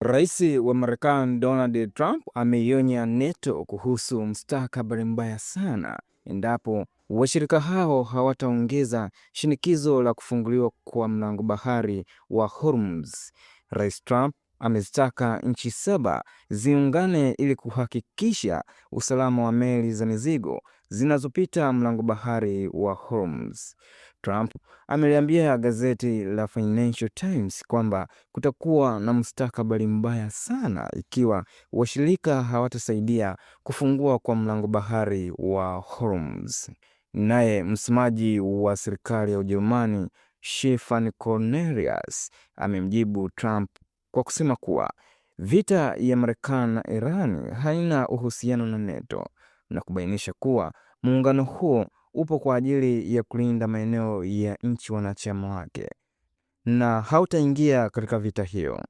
Rais wa Marekani Donald Trump ameionya NATO kuhusu mustakabali mbaya sana endapo washirika hao hawataongeza shinikizo la kufunguliwa kwa mlango bahari wa Hormuz. Rais Trump amezitaka nchi 7 ziungane ili kuhakikisha usalama wa meli za mizigo zinazopita mlango bahari wa Hormuz. Trump ameliambia gazeti la Financial Times kwamba kutakuwa na mustakabali mbaya sana ikiwa washirika hawatasaidia kufungua kwa mlango bahari wa Hormuz. Naye msemaji wa serikali ya Ujerumani Stefan Cornelius amemjibu Trump kwa kusema kuwa vita ya Marekani na Iran haina uhusiano na NATO na kubainisha kuwa muungano huo upo kwa ajili ya kulinda maeneo ya nchi wanachama wake na hautaingia katika vita hiyo.